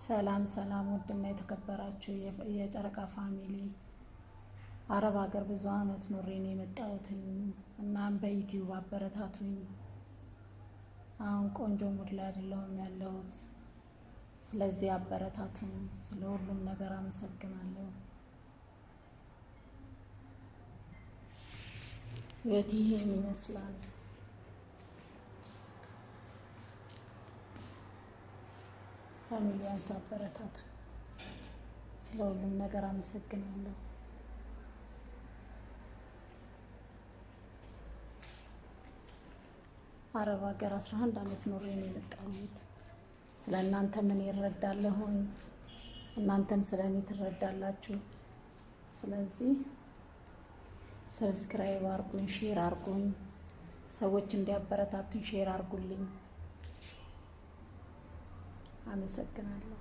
ሰላም ሰላም፣ ውድና የተከበራችሁ የጨረቃ family፣ አረብ ሀገር ብዙ አመት ኖሬ ነው የመጣሁትኝ። እናም በዩቲዩብ አበረታቱኝ። አሁን ቆንጆ mood ላይ አይደለሁም ያለሁት። ስለዚህ አበረታቱኝ። ስለ ሁሉም ነገር አመሰግናለሁ። ህይወት ይሄን ይመስላል። Family ያንስ አበረታቱ። ስለ ሁሉም ነገር አመሰግናለሁ። አረብ ሀገር 11 አመት ኖሬ ነው የመጣሁት። ስለ እናንተ ምን ይረዳለሁኝ፣ እናንተም ስለ እኔ ትረዳላችሁ። ስለዚህ subscribe አርጉኝ፣ share አርጉኝ፣ ሰዎች እንዲያበረታቱኝ share አርጉልኝ። አመሰግናለሁ።